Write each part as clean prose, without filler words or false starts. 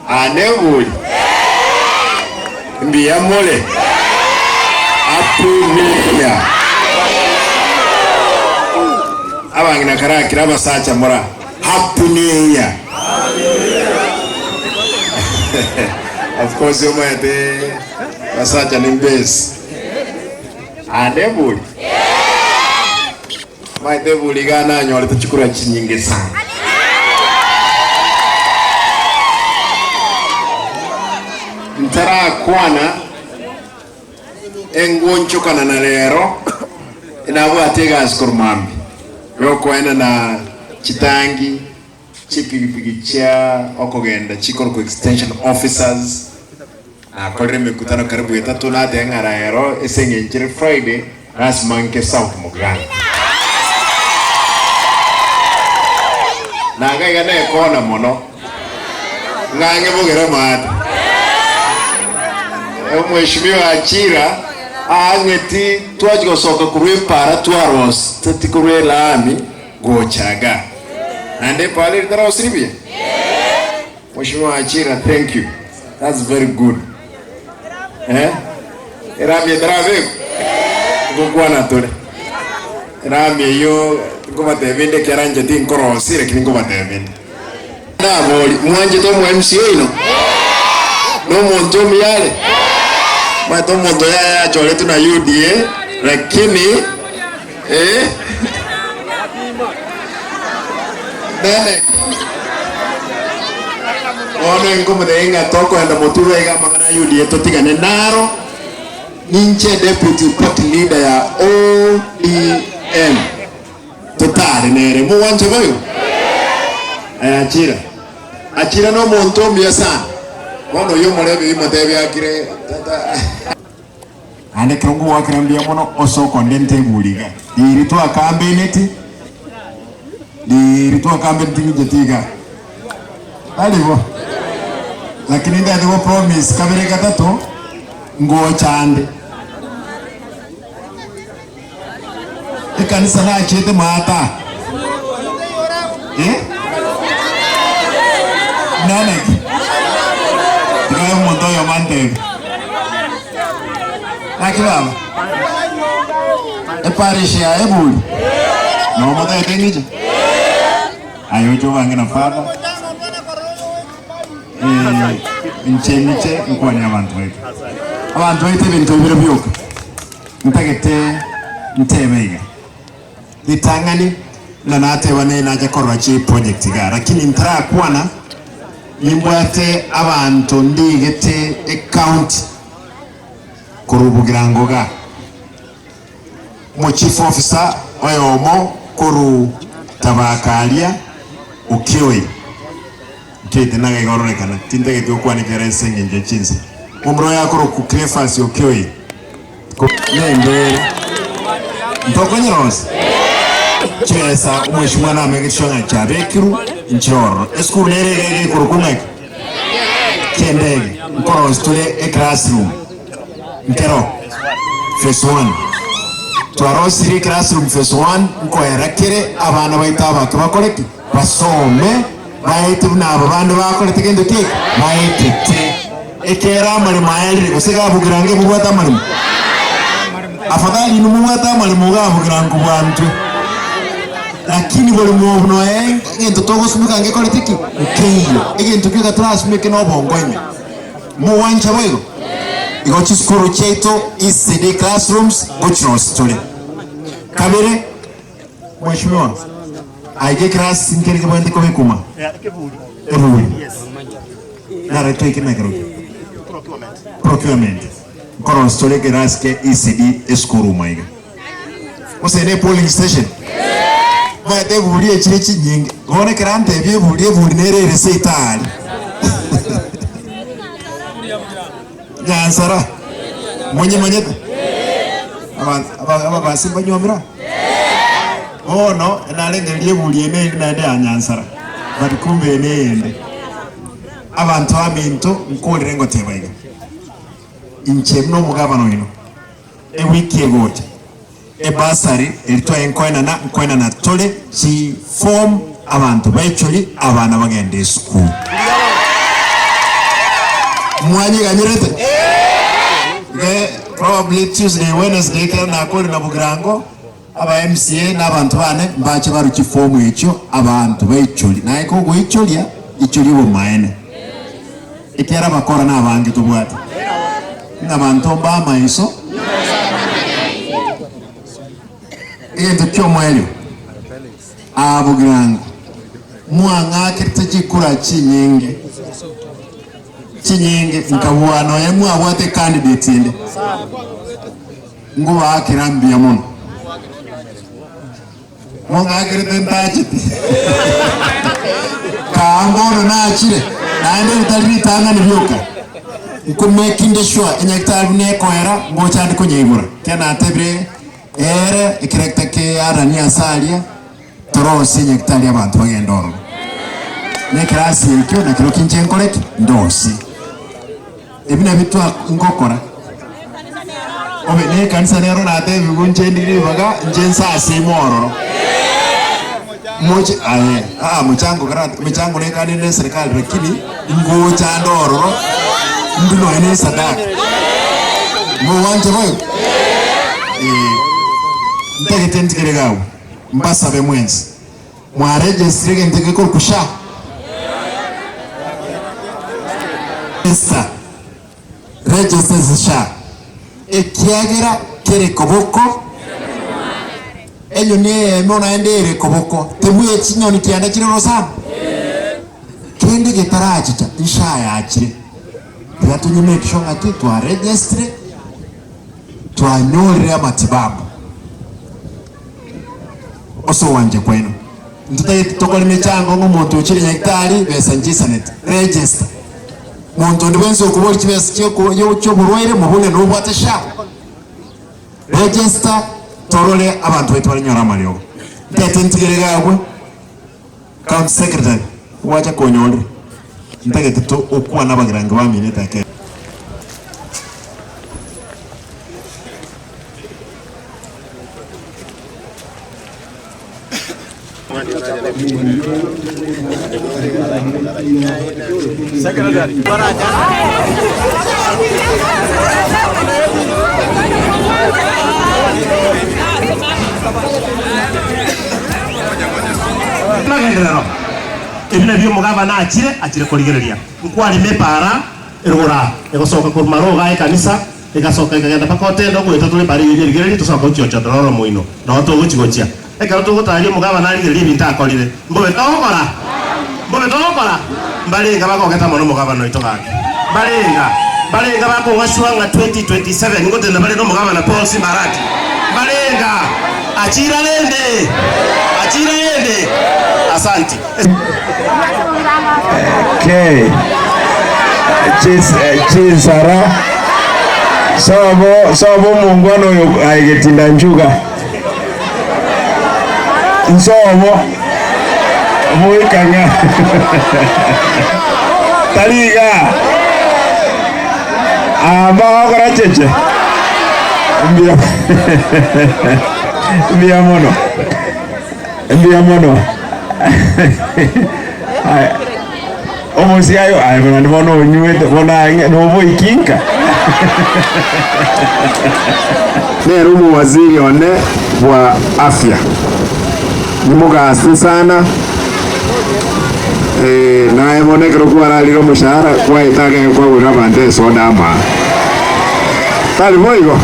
Ane bori mbuya more? Happy New Year. Abang'ina karakire abasacha mora Happy New Year. Of course omanyete abasacha ni mbesi. Ande bori omanyete bori iga nanyorete chikura chinyinge sana. Ntarakwana engonchokana na rero nabwate egasi korwa mambia yokoenana chitangi chipigipigi chia okogenda chikorokwa extension officers. Nakorire emekutano karibu etato nateba ng'a rero ase eng'encho ere Friday lasima nke South Mugirango. Na iga iga nekona mono ng'ang'e bogere maate. Omweshimiwa Achira aang'eti twachia gosoka korwa epara twaroseti korwa elami gocha igaa. Naende epara eria tarosiri buya? Mweshimiwa Achira thank you that's very good eh erami etarabekwa ngokwana tore erami eyio nkobatebia inde ekero inche tinkorosia lakini nkobatebia inde. Ndabori mwanchete omo MCA oino? Na omonto omuya are? Omanyete omonto oyo achoretwe na UDA lakini eh Nene bono inkomotebia ng'a tokoenda motwe iga amang'ana a UDA totigane naro, ninche deputy party leader ya ODM totare nere. Mogwancha boigo? Aye Achira, Achira nomonto omuya sana. Bono oyio omorebe oyio motebie akire tata. Naende ekero nkogoakera mbuya mono ase okondenta eguri iga, riiri twakambeneti, riiri twakambeneti ng'inche tiga. Tari bo. Lakini ndete go promise kabere gatato, ngocha ande. Ekanisa nachiete maata. Eh? Nene ki? Tiga omonto oyomo antebi. Naki baba? Eparish ya Eburi. Nomotebete ng'iche? Aye oche obange na father. Eh, inche niche nkwane abanto baito. Abanto baito ebinto bibere bioka. Ntagete ntebe iga. Ritang'ani buna nateba naye nacha korora chiproject igaa lakini ntarakwana nimbwate abanto ndigete ecounty korwa Bogirango igaa. Omo chief officer oyomo korwa Tabaka aria Okioi nkiaete naga iga ororekana tintageti gokwana ekiagera ase engencho ye chinsa. Omomura oye akorokwa Cleophas Okioi. Nembere ntokonyerosia chibesa omweshimiwa namenge chionga chiabekirwe inchire ororo. Esukuru nere iga iga ekorokwa ng'aki? Kiendege nkorosia tore eclassroom nkero phase one. Twarosirie eclassroom phase one nkoera kere abana baito abake bakore ki? Basome baete buna aba bande bakorete gento ki eke? Baetete. Ekero amaremo ayarire, gose gabugira ange mobwate amaremo? Afadhali inwe mobwate amaremo gabugira nkobwantwe. Lakini borimo obo noe egento togosumeka ange korete ki? Nkeiyo. Egento kioka torasumeke nobongo ime. Mogwancha boigo? Igo chisukuru chiaito, ECD classrooms, ngochirosia tore. Kabere, Mheshimiwa, aiga eclass nkere kebwenerete kobekwa ma? Eburi. Naro tweke na kerokio. Procurement. Nkorosia tore ekerasi kia ECD esukuru ime aiga. Gose ne polling station? Omanyete eburi echire chinyinge, bono ekero antebia eburi, eburi nere ere seito aaria. Nyansara, monyemanyete? Aba- aba- Ababasi mbanyuomire aa? Bono narengereria eburi eye neri naende ya Nyansara, but kumbe eye neyende. Abanto baminto nkorire ngoteba iga, inche buna omogabana oino, ewiki egocha, ebasari eria twaye nkoenana, nkoenana tore chiform abanto baichori abana bagende esukuru. Mwanyeganyerete? Iga probably Tuesday, Wednesday ekero nakorire na Bogirango, Aba MCA na abanto bane mbache barue chifomu echio abanto baichorie, naye kogoichoria, ichoria obomaene, ekiagera abakora nabange tobwate, ng'a abanto mba amaiso. Egento ki'omoerio, aa Bogirango, mwang'akerete chikura chinyinge, chinyinge, nkabua nonya mwabwate ecandidate ende. Ngobaakera mbuya mono. Mong'akerete ntachete. Kaa mbono nachire, naende ritari ritang'ani rioka. Nkomakinde sure enyagitari buna ekoera ngocha ande konyeigora. Ekero natebire ere ekerekta ke Anania ase aria, torosie enyagitari abanto bagende ororo. Na ekerasi ekio nakerokio inche nkore ki? Ndosie. Ebi nabio twa ngokora. Obe ne ekanisa nero natebigwe inche ndi ribaga inche nsasime ororo. Moche aye aa mochango kara emechango nekane ne eserikali lakini ngocha ande ororo ndwe nonya ne esadaka. Mogwancha boigo? Eeh. Ntagete ntigere iga abwo, mbasabe mwensi, mwaregestire egento gekorokwa SHA? Register, register ase SHA, ekiagera kere koboko, enyoni eyemo naende ere koboko, tebue chinyoni kianda chire rosana, kende getarachicha SHA yachire. Tiga tonye make sure ng'aki twaregestire, twanyorire amatibabu ase ogwancha kwaino. Ntotagete tokore emechango ng'a omonto ochire nyagetari besa nchisanete, register. Monto onde bwensi okoboria chibesa chioko chi'oborwaire mobune nobwate SHA. Register torore abanto baito baranyore amariogo. Ntagete ntigere iga abwo, County Secretary gwacha konyorire, ntagete to okwane abagirango bamino etaka eye. Amagenderero, Ebi nabio omogabana achire achire korigereria. Nkwarema epaara erogoro egosoka korwa marogo a ekanisa, Egasoka ekagenda mpaka otende ogoeta tore bare eyio rigereria tosoka gochia ochondora oro moino, nao togochi-gochia. Ekero togotaria omogabana arigererie ebinto akorire. Mbobe togokora? Mbobe togokora? Mbarenga bagogete mono omogabana oito gaki? Mbarenga? Mbarenga bakong'asua ng'a 2027 ngotenena bare nomogabana Paul Simbarati? Mbarenga? Achira rende? Achira rende? Asanti. K. Chinsara sobo sobo omongwana oyo aye Getinda Nchuga nsobo boikang'a tari iga aa bagokora cheche mbuya mbuya mono. Mbuya mono. Aya, omosiayo aye buna ndi bono onywete bono ang'e noboiki nka. Nere omowaziri one bwa afya. Nimogase sana eh, naye bono ekero kwararire omoshahara kwaete ageke kwagorera abanto esoda amaa. Tari boigo?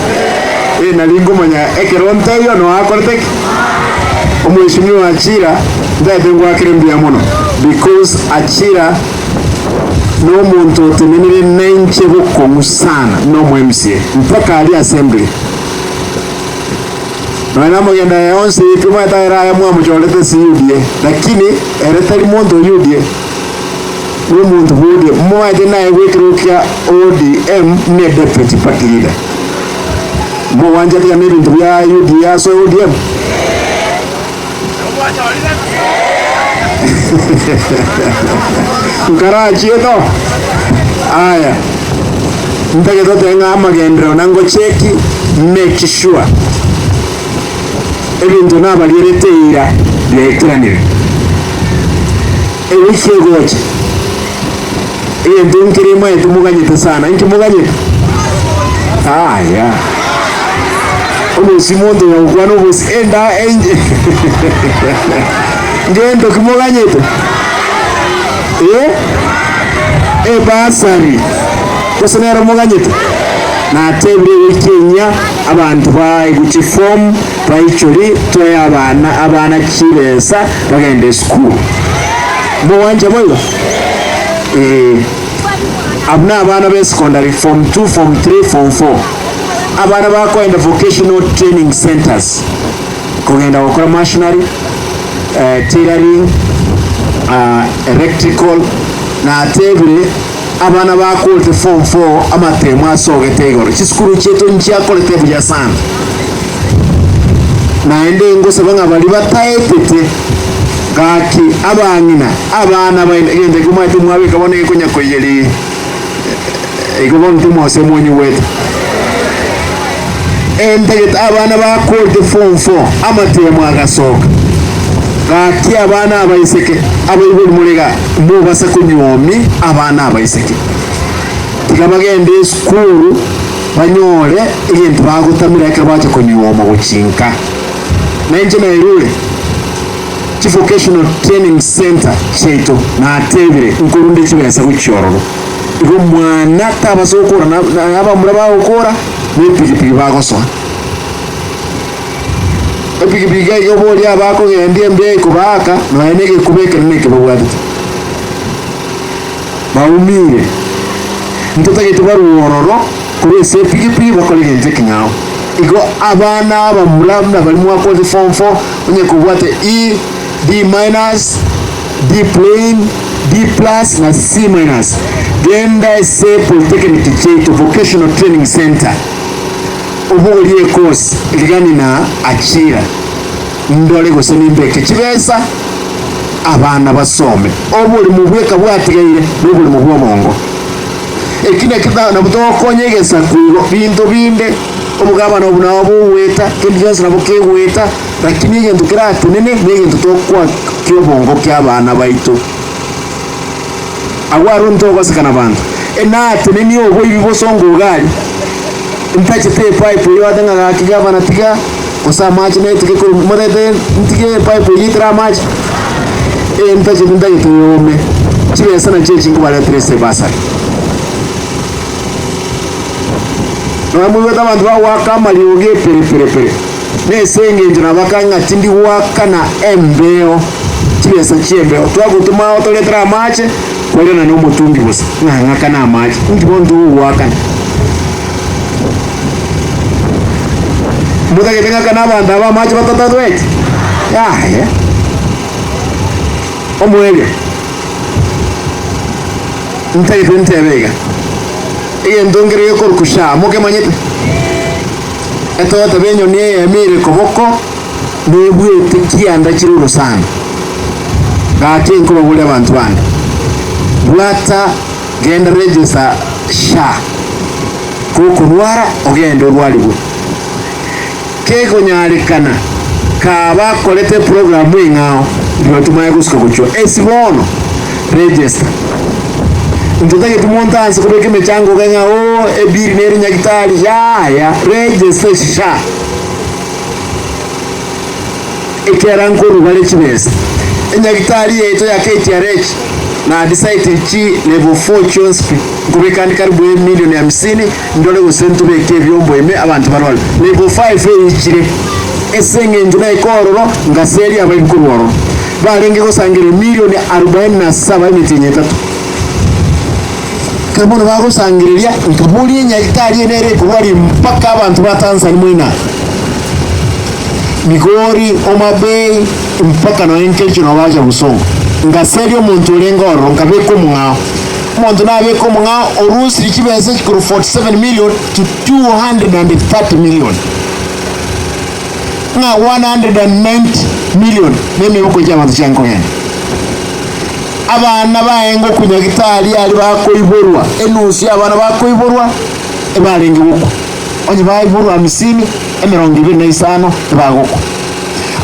Eh, nari nkomanya ekero ntaiyo noakorete ki? Omweshimiwa Achira ntaete ngoakere mbuya mono because Achira nomonto otenenire nainche bokong'u sana nomo MCA mpaka aria assembly. Nonya namogenda aye onsi pi omanyete ere aye mwamochorete ase UDA, lakini ere tari monto o UDA, nomonto bwa ODM. Momanyete naye bw'ekerogo kia ODM ne deputy party leader. Mogwancha tiga na ebinto bia UDA asoe ODM? Nkarachie to? Aya, ntagete otebe ng'a amagenderero na ngocheki make sure ebinto nabarierete eira biaikeranire. Ewiki egocha, egento nkere emaete moganyete sana, inki moganyete? Aya, obosie monto oyo ogokwana obosie enda enche ngento ki moganyete? Eh? Ebasari, gose nero moganyete? Natebire ewiki enyia abanto baegwe chiform baichori toe abana abana chibesa bagende esukuru. Mogwancha boigo? Ee. Abwo nabana be secondary, form two, form three, form four. Abana bakoenda vocational training centres kogenda gokora machinery, eh, tailoring, ah, electrical, natebire abana bakorete form four amatemo asogete igoro. Chisukuru chiaito nchiakorete buya sana. Naende ngosaba ng'a baria bataetete gaki abang'ina, abana baino, egento ekio omanyete mwabeka bono gekonya koiyeria igo bono timwase monyigwete. Entagete abana bakorete form four amatemo agasoka, gaki abana abaiseke abaibori more igaa mobasa konyuomia abana abaiseke, tiga bagende esukuru. Banyore egento bagotamera ekero bacha konyuoma gochia inka. Na inche nairure chi-vocational training centre chiaito, natebire nkorunde chibesa gochia ororo. Igo mwana tabasa gokora na na abamura bagokora na epigipigi bagosoa. Epigipigi iga iga oborie abakogendia embeo ekobaaka nonya na egekuba ekenene eke babwatete. Baumire, ntotagete barue ororo korwa ase epigipigi bakore egento ekeng'ao. Igo abana abamura buna baria mwakorete form four, onye kobwate E, D minus, D plain, D plus na C minus, genda ase polytechnic chiaito, vocational training centre, obogorie ecourse rigani na achira ndore gose nimbeke chibesa. Abana basome. Oborimo bweka bwatigaire noborimo bw'obongo. Eki nakio nabo togokonya egesaku igo binto binde obogabana obo nabo bogoeta kende gionsi nabo kegoeta lakini egento keratenene negento tokoa ki'obongo ki'abana baito. Agwo aro ntogosekana banto. Enatenenie oboibi bosongo iga aria, ntachete epipe eyio ate ng'a gaki gavana tiga gose amache naeteke korwa motete ntige epipe eyio eitere amache? Ee ntachete ntagete yome, chibesa nachio echi nkobaretera ase ebasari. Nonya moigwete abanto bagoaka amariogi epere pere pere. Nese engencho nabaka ng'a tindi goakana embeo, chibesa chi'embeo. Twagotoma ao toretere amache, kwairana nomotungi bosa, ng'a ng'akane amache. Inki bono togogoakana? Motagete ng'akane abanto aba amache batatatweti? Yaya. Omoerio, ntagete ntebe iga, egento nkere gekorokwa SHA, mokemanyete? Etogoteba enyoni eyemo ere koboko nebuete kianda chire orosana. Gaki nkobaboria abanto bande, bwata genda register SHA gokorwara ogende orwarigwe. Kegonyarekana kabakorete eprogram eng'ao rirorio tomanye gosuka gochia esi bono register. Ntotageti monto anse kobeka emechango iga ng'a oo ebill nere nyagitari yaya register SHA. Ekiagera nkorwa bare chibesa. Enyagitari yaito ya KTRH na decide chi level four chionsi pi nkobeka ande karibu emilion hamsini ndore gose ntobeke ebiombo ime abanto barware. Level five eichire ase eng'encho naika ororo ngaseria abaibi korwa ororo. Barenge gosangereria emilion arubaini na saba emetienyi etato. Ekero bono bagosangereria nkaboria enyagitari eye nere ekorwaria mpaka abanto ba Tanzania moino aa. Migori, Homa Bay, mpaka nonya Kericho nabo bacha Bosongo. Ngaseria omonto orenge ororo, nkabeka omong'ao. Omonto nabeka omong'ao, orusirie chibesa echi korwa 47 million to 230 million. Ng'a 190 million nemeboko chiabanto chiange kogenda. Abana baye ngokunya gitari aria bakoiborwa, enusu y'abana bakoiborwa ebarenge gokwa. Onye baiborwa hamsini, 25 ebagokwa.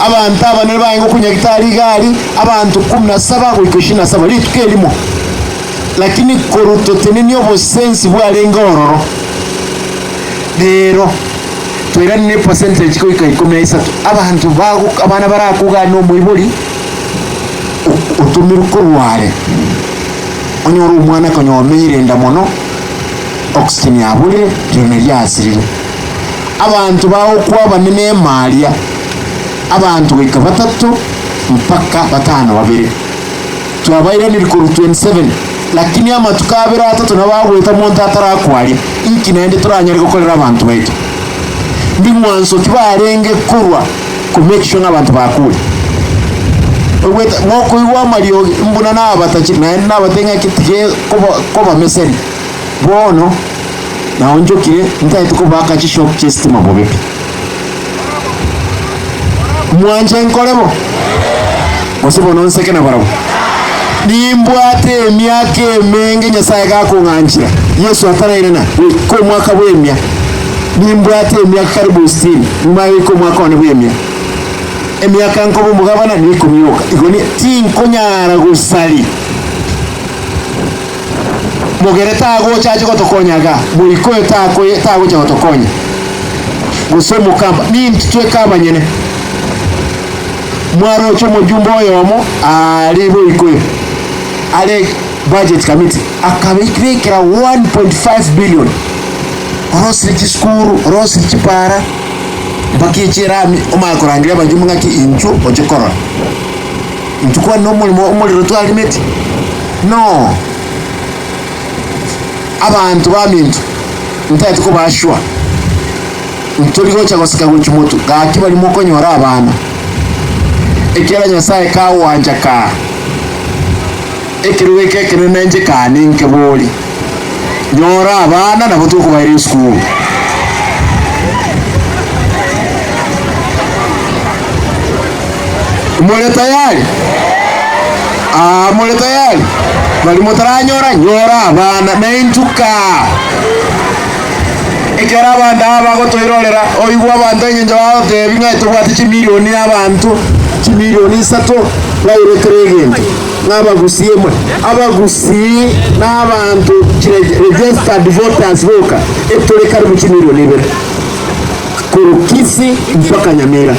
Abanto abanene barenge gokunya gitari iga aria, abanto kumi na saba goika ishirini na saba rituko erimo. Lakini korwa totenenie obosensi bwarenge ororo, rero twairanire epercentage goika ikomi na isato. Abanto bago abana barakogania omoibori otomirwe korwa are, onyore omwana konya omenyire enda mono, oxygen yaborire, rirorio riasirire. Abanto bagokwa abanene emaria, abanto goika batato mpaka batano babere. Twabairaniri korwa 27, lakini amatuko abere atato nabo agoeta monto atarakwaria, inki naende toranyare gokorera abanto baito? Mbing'wanso ki barenge korwa ko make sure ng'a abanto bakure? Oigwete mokoigwa amariogi mbuna nabatachire naende nabatebie ng'aki tige koba kobameseri. Bono naonchokire ntagete kobaaka chishock chi'esitima bobe pi. Mwanche nkore bo? Gose bono nseke nabarabwo? Nimbwate emiaka emenge Nyasae gakong'anchera, Yeso atarairana goika omwaka bw'emia. Nimbwate emiaka karibu sitini, nyuma goika omwaka one bw'emia. Emiaka nkoba omogabana neikomi yoka. Igo ni tinkonyara gosari. Mogere tagocha ache gotokonya iga, moika oyo takoye tagocha gotokonya, gose omokamba, nintwe tweka abanyene. Mwaroche omojumbe oyomo aria boikoyo are budget committee akabekera 1.5 billion orosirie chisukuru, orosirie chipara mpaka echi erami omanye korangeria abajumbe ng'aki inchuo oche korora. Intwe kwane nomorimo omorero twarimeti? No. Abanto baminto, ntagete kobaa sure, ntori gocha goseka gochia motwe, gaki baria mokonyora abana, ekiagera Nyasaye kagwancha kaa, ekerogo eke ekenene inche kaa ninke bori, nyora abana nabo tokobaira esukuru. More tayari? Aa, more tayari? Baria motaranyora, nyora abana, na intwe kaa. Ekero abanto aba bagotoirorera, oigwe abanto engencho bagotebi ng'a tobwate chimilioni y'abanto, chimilioni isato, baire kera egento, ng'a abagusii emwe. Abagusii na abanto chire registered voters boka, etore karibu chimilioni ibere. Korwa Kisii mpaka Nyamira.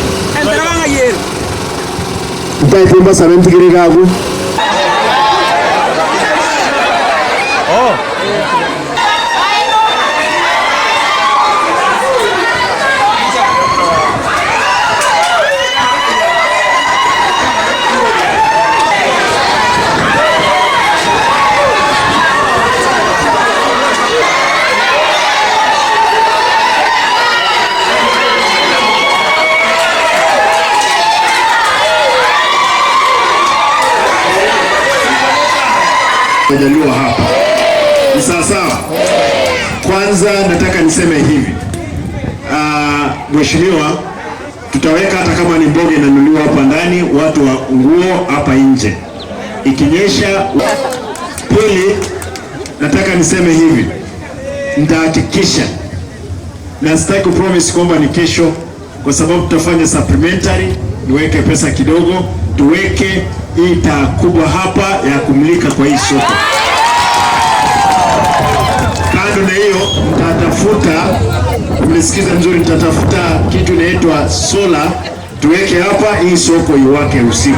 Ntaete mbasabe ntigere iga agwo. Wajaluo hapa ni sawa sawa. Kwanza nataka niseme hivi, uh, mheshimiwa, tutaweka hata kama ni mboga inanunuliwa hapa ndani, watu wa nguo hapa nje, ikinyesha. Pili, nataka niseme hivi, nitahakikisha na sitaki kupromise kwamba ni kesho, kwa sababu tutafanya supplementary, niweke pesa kidogo, tuweke hii taa kubwa hapa ya kumulika kwa hii soko. Kando na hiyo, nitatafuta, mnisikize mzuri, nitatafuta kitu inaitwa solar tuweke hapa, hii soko iwake usiku,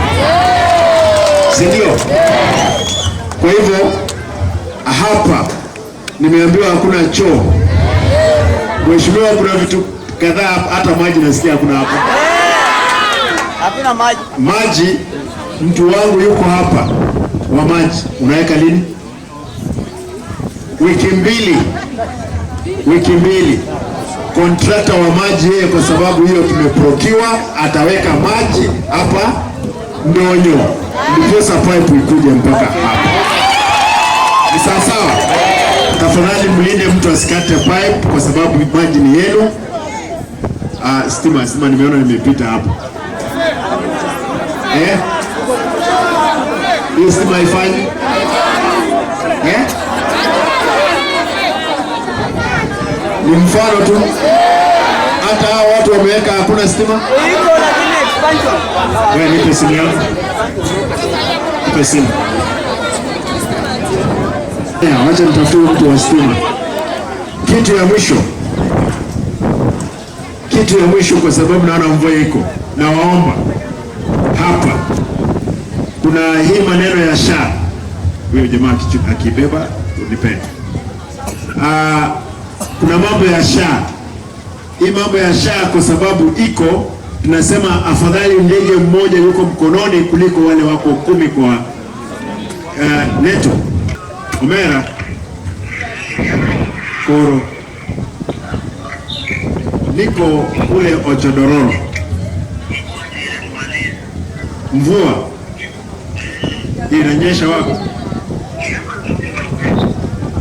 si ndio? Kwa hivyo hapa nimeambiwa hakuna choo. Mheshimiwa, kuna vitu kadhaa, hata maji nasikia hakuna hapa. Hakuna maji. Maji, mtu wangu yuko hapa wa maji, unaweka lini? Wiki mbili, wiki mbili. Kontrakta wa maji yeye, kwa sababu hiyo tumeprokiwa, ataweka maji hapa Ndonyo, ndiposa pipe ikuje mpaka hapa. Ni sawa sawa? Tafadhali mlinde mtu asikate pipe, kwa sababu maji ni yenu. Ah, stima stima, nimeona nimepita hapo eh? Hiyo stima haifanyi eh? Ni mfano tu, hata hao watu wameweka hakuna stima. Iko lakini expansion. Wewe nipe simu yangu, nipe simu. Ya, wacha nitafute mtu wa stima. Kitu ya mwisho, kitu ya mwisho, kwa sababu naona mvua iko, nawaomba hapa, kuna hii maneno ya SHA. Huyo jamaa akibeba unipende. Ah, kuna mambo ya SHA hii mambo ya SHA kwa sababu iko, tunasema afadhali ndege mmoja yuko mkononi kuliko wale wako 10 kwa neto. Omera Koro, niko kule Ochodororo, mvua inanyesha wapi?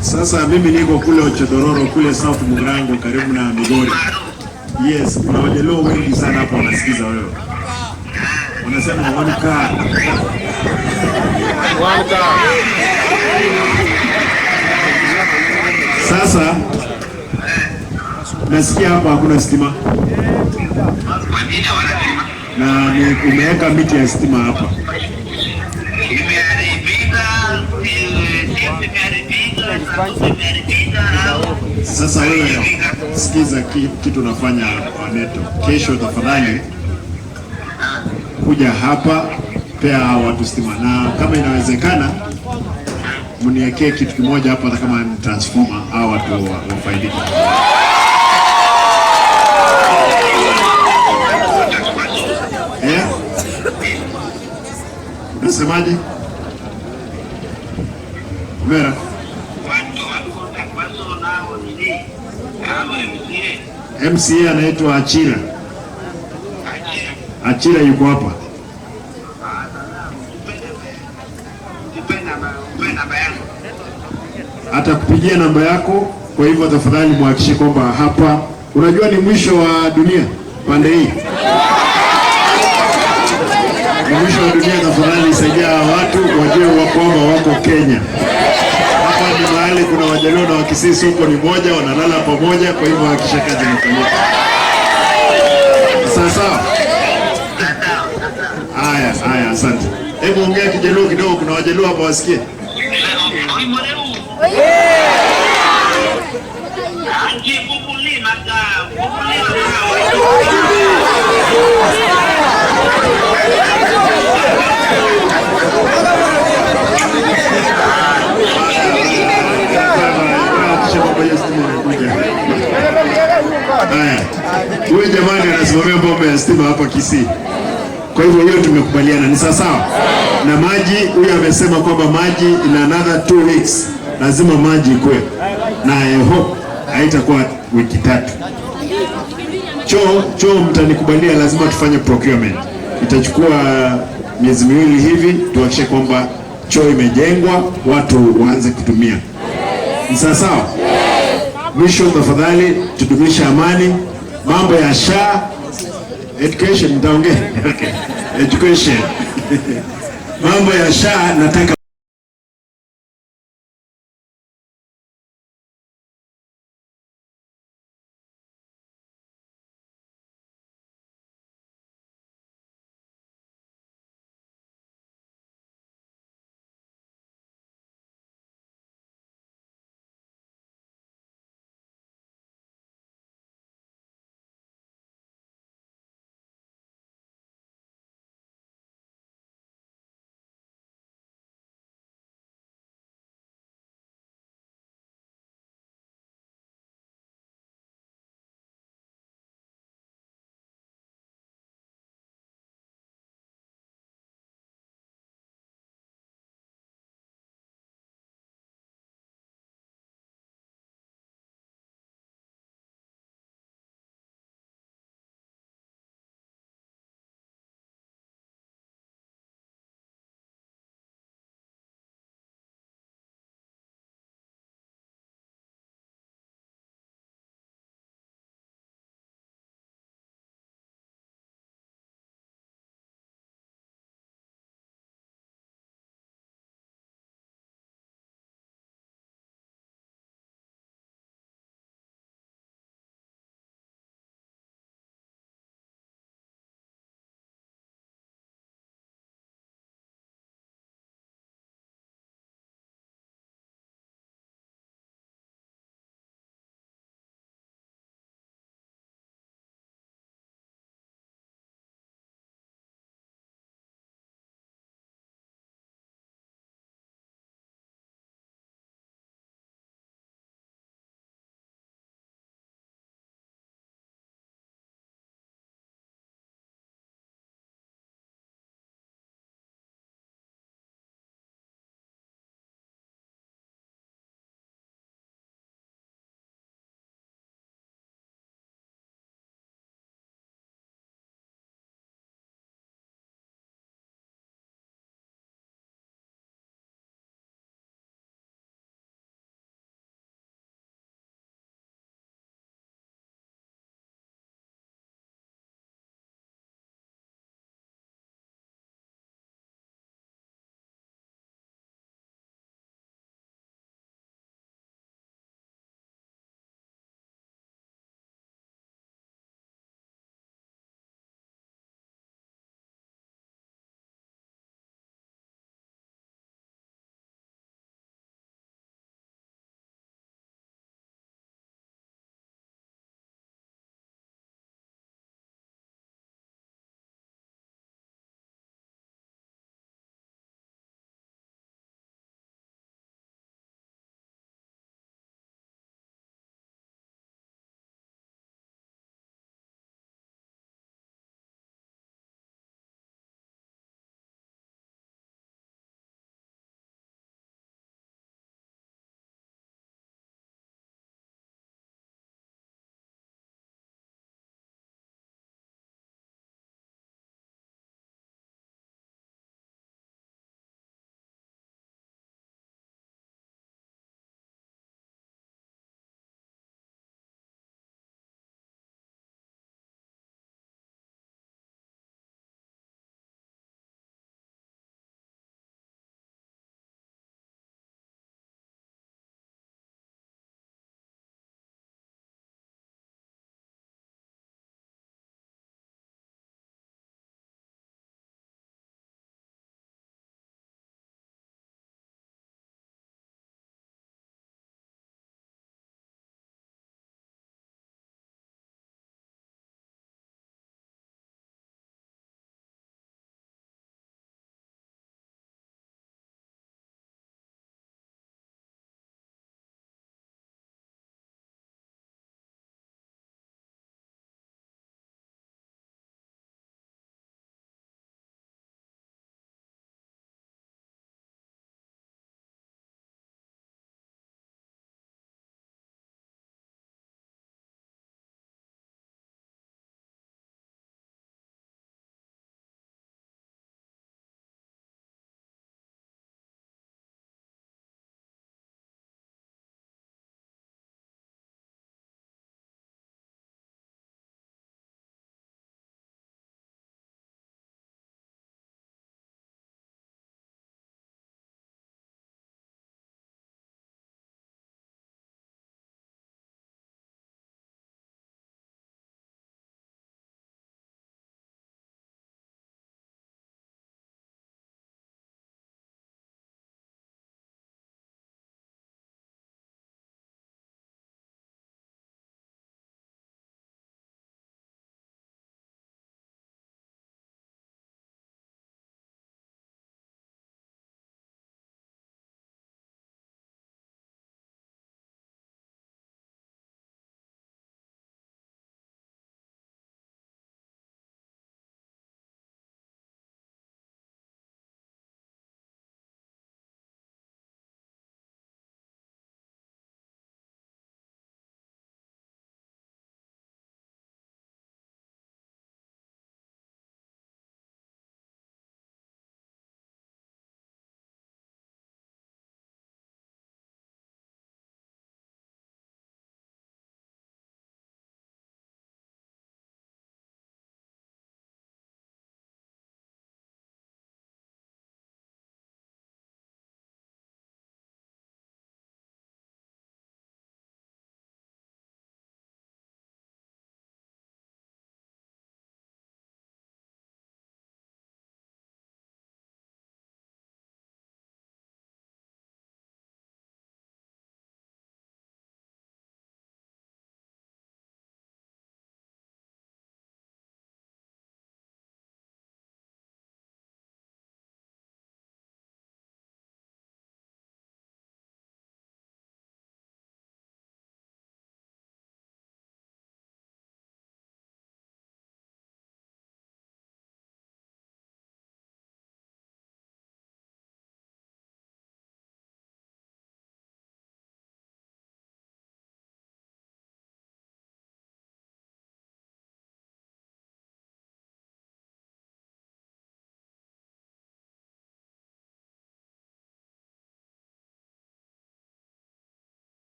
Sasa mimi niko kule Ochodororo kule South Mugirango karibu na Migori. Yes, kuna Wajaluo wengi sana hapo wanasikiza wewe. Wanasema one car. One car. Sasa nasikia hapa hakuna stima. Na ni umeweka miti ya stima hapa. Sasa wewe sikiza kitu unafanya Waneto. Kesho tafadhali kuja hapa, pea hao watu stima, na kama inawezekana mniwekee kitu kimoja hapo, hata kama ni transformer, hao watu wafaidike. Eh? Unasemaje? Omera? MCA anaitwa Achira. Achira yuko hapa. Atakupigia namba yako, kwa hivyo tafadhali muhakikishe kwamba hapa, unajua ni mwisho wa dunia pande hii. Ni mwisho wa dunia, tafadhali saidia watu wajue wa kwamba wako Kenya. Hapa ni mahali kuna Wajaluo na Wakisii, soko ni moja, wanalala pamoja, kwa hivyo hakikisha kazi inafanyika. Sawa sawa. Haya, haya, asante. Hebu ongea Kijaluo kidogo, kuna Wajaluo hapa wasikie. Hakikisha kwamba hiyo stima imekuja. Haya, huyu jamani anasimamia mambo ya stima hapa Kisii. Kwa hivyo hiyo tumekubaliana, ni sawa sawa. Na maji, huyu amesema kwamba maji in another 2 weeks lazima maji ikue, na I hope haitakuwa wiki 3. Choo mtanikubalia, lazima tufanye procurement. Itachukua miezi 2 hivi tuhakikishe kwamba choo imejengwa, watu waanze kutumia. Ni sawa sawa? Mwisho tafadhali tudumishe amani. Mambo ya SHA, education nitaongea. Okay. Education. Mambo ya SHA nataka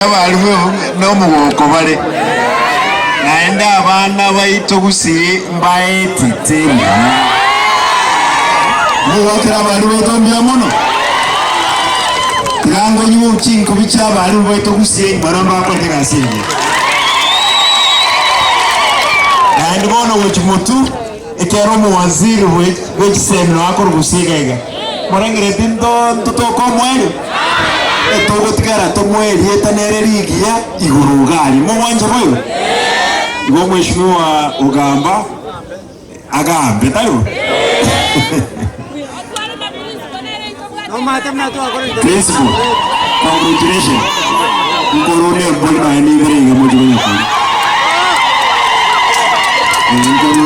Abarimu nomogoko bare, naende abana baito gusii mbaetete buya. Mogokera abarimu baito mbuya mono. Tiga ngonywe chinkobi chia abarimu baito gusii baria mbakorete egasi engiya. Naende bono gochia motwe, ekero omowaziri bwe chisemi noo akorwa gusii iga iga, morengereretie nto ntotoka omoerio? Etogotigara tomoe erieta nere rigiya igoro iga aria. Mogwancha boigo? Igo omweshimiwa ogamba agambe, tari bo? Principal, congratulations. Nkorwa ne embori nonya nibere iga moche konyakori. Nkorwa.